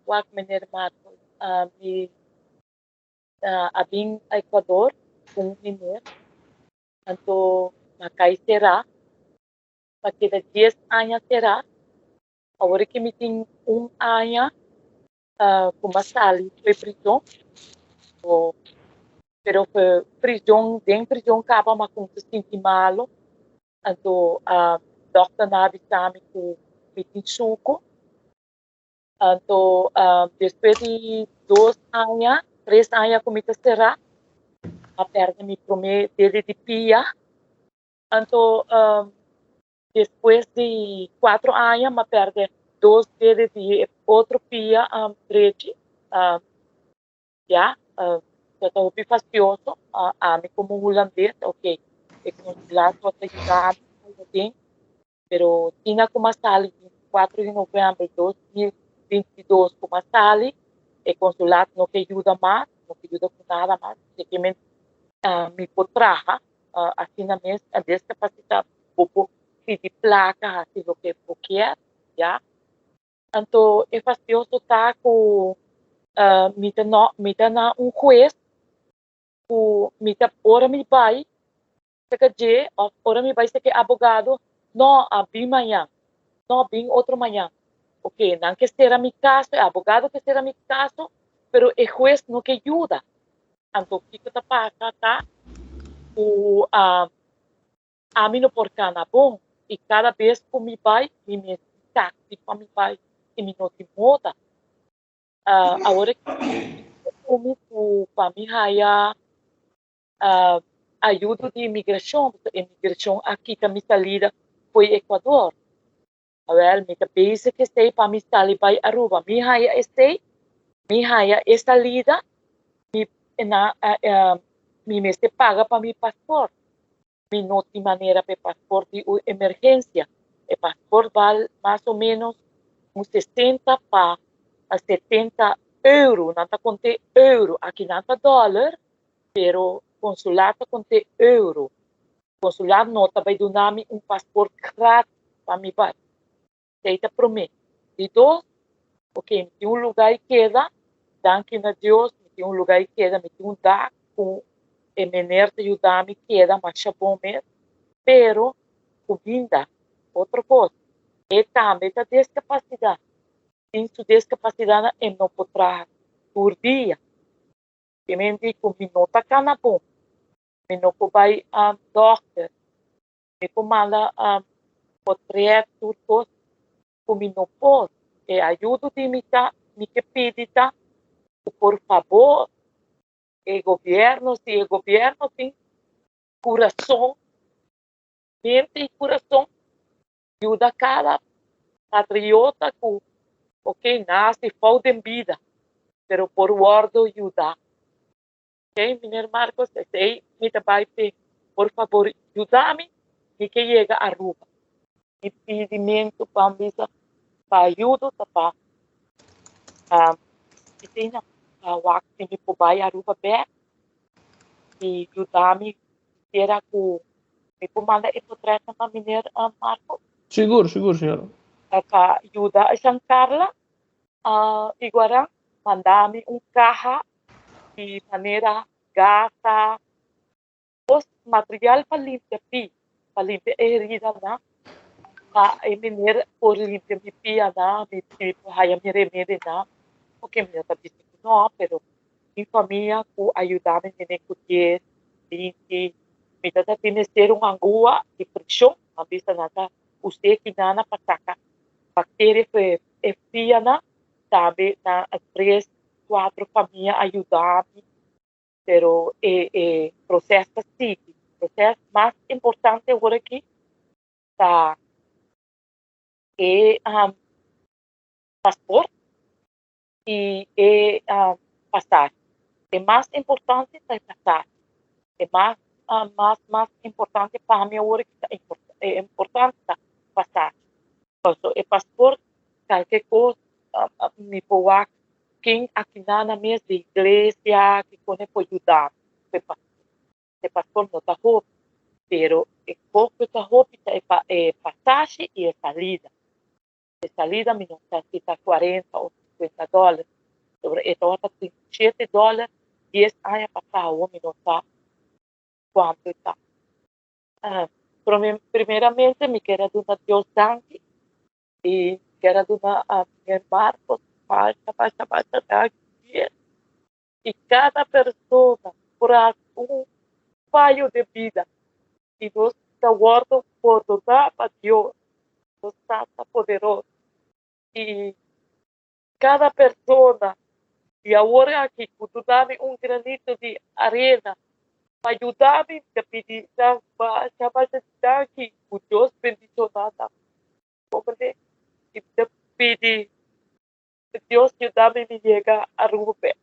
Wak, meneer Marcos, mi a bin Ecuador ku un meneer, anto m'a kai será, m'a keda 10 aña será. Awor ku mi tin un aña ku m'a sali for prizòn, pero for prizòn, den prizòn kaba m'a kuminsá sinti malu, anto dòkter a bisa mi ku mi tin suku. Anto despues di 2 aña, 3 aña ku mi ta será, a pèrdè mi promé dede di pia. Anto despues di 4 aña, m'a pèrdè dos dede di otro pia drechi. Ja, ta hopi fastioso. Ami komo hulandes, ok, e konsulado ta yuda mi, pero tina ku m'a sali 4 di novèmber di 2022 ku m'a sali, e konsulado no ke yuda mas, no ke yuda ku nada mas, ke mi mi por traha asina mes, diskapasitá, bo pidi plaka, hasi loke bo ke, ja. Anto e fastioso ta ku mi ta no mi ta na un hues ku mi ta ora mi bai serka dje òf ora mi bai serka abogado, no, a bin mañan, no, bin otro mañan. Ok, nan ke sera mi kaso, e abogado ke sera mi kaso, pero e hues no ke yuda. Anto kiko ta pasa ta ku ami no por kana bon i kada bes ku mi bai, mi mester taxi pa mi bai i mi no tin moda. Awor ku ku pa mi haya ayuda di imigrashon, imigrashon a kita mi salida for Ecuador. Awèl, mi ta bezig esei pa mi sali bai Aruba. Mi haya esei, mi haya e salida, mi na mi mester paga pa mi paspòrt. Mi no tin manera pa e paspòrt di emergensia. E paspòrt bal mas o ménos un 60 pa 70 euro. Nan ta konta euro. Aki nan ta dòler, pero konsulado ta konta euro. Konsulado no ta bai duna mi un paspòrt gratis pa mi bai. Esei ta promé. Di dos, ok, mi tin un lugá i keda, danki na Dios, mi tin un lugá i keda, mi tin un dak ku e meneer ta yuda mi keda masha bon mes, pero kuminda, otro kos, e tambe ta diskapasitá. Tin su diskapasidat e no por traha tur dia. Ke men di ku mi no ta kana bon, mi no por bai dòkter, mi por manda portret, tur kos ku mi no por. E ayudo di mi ta, mi ke pidi ta, por fabor, e gobièrnu, si e gobièrnu tin kurason, mente i kurason, yuda kada patriota ku, ok, nase fout den bida, pero por wòrdu yuda. Ok, meneer Marcos, esei mi ta bai pe, por fabor, yuda mi, mi ke yega Aruba. Mi pidimentu pa bisa pa ayudo ta pa esei na pa wak si mi por bai Aruba bèk i yuda mi sikiera ku mi por manda e portretnan pa meneer Marcos. Sigur, sigur, señora. Pa yuda Giancarla Iguaran manda mi un kaha di manera gasa, kos material pa limpia pia, pa limpia e heridanan, pa e meneer por limpia mi pianan, mi por haya mi remedinan, porque mi no ta bisa ku no, pero mi famia ku a yuda mi mene ku 10, 20, mi ta tin mester un angua di preshon, nan bisa nan ta us'é kinana pa saka bakteria for e pianan, tambe nan tres, kuater famia a yuda mi, pero e proseso ta sigui. Proseso mas importante awor aki ta e paspòrt i e pasahe. E mas importante ta e pasahe. E mas mas mas importante pa mi awor aki ta importante ta pasahe. Pasobra e paspòrt kualke kos mi por wak ken aki na mes di iglesia ku por yuda mi ku e paspòrt. E paspòrt no ta hopi, pero e kos ku ta hopi ta e pasahe i e salida. E salida mi no sa si ta 40 òf 50. 50 dòler. Sobre e tabata 37 dòler 10 aña pasá, awor mi no sa kuantu ta. Primeramente mi kier a duna Dios danki i kier a duna a mi Marcos masha masha masha danki i kada persona por hasi un fayo de bida i nos ta wòrdu pordoná pa Dios, nos Tata poderoso. I kada persona i awor aki ku duna mi un granito di arena pa yuda mi, mi ta pidi nan masha masha danki, ku Dios bendishoná nan. Comprende? I mi ta pidi Dios yuda mi mi yega Aruba bek.